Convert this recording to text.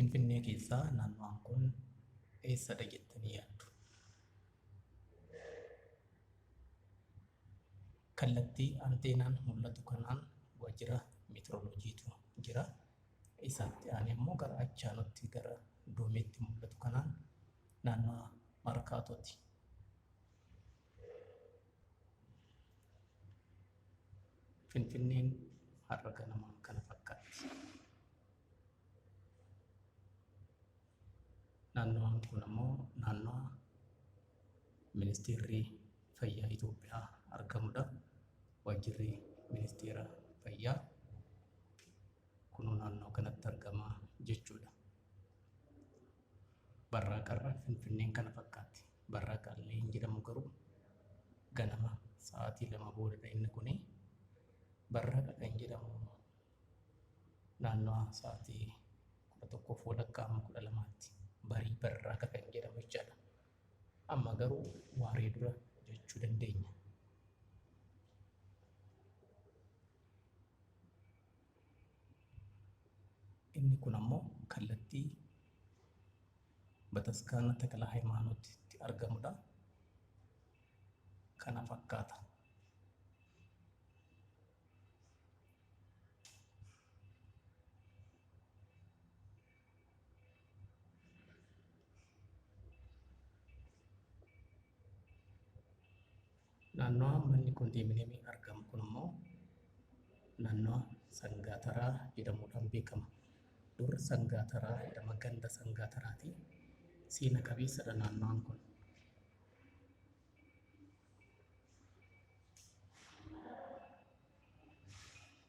Finfinnee keessaa naannawaan kun eessadha jettanii yaaddu? Kallattii anteenaan mul'atu kanaan waajjira meetirooloojiitu jira. Isaatti aanee immoo gara achaanutti gara doomeetti mul'atu kanaan naannawa Markaatooti. Finfinneen har'a ganamaan kana fakkaatti. Naannawaan kun ammoo naannawa ministeerri fayyaa Itoophiyaa argamudha. Waajjirri ministeera fayyaa kunoo naannoo kanatti argama jechuudha. Barraaqarra Finfinneen kana fakkaatti. Barraaqallee hin jedhamu garuu ganama sa'aatii 2 boodadha inni kuni. Barraaqa kan jedhamu naannawa sa'aatii 11:30 hamma 12tti barii barraaqa kan jedhamu jechaadha. Amma garuu waaree dura jechuu dandeenya. Inni kun ammoo kallattii Bataskaana Takla Hayimaanotitti argamudha. Kana fakkaata. Naannawa manni kondominiyeemii argamu kun immoo naannawa Sangaataraa jedhamuudhaan beekama. Dur Sangaataraa jedhama ganda Sangaataraati. Seena qabeessadha naannawaan kun.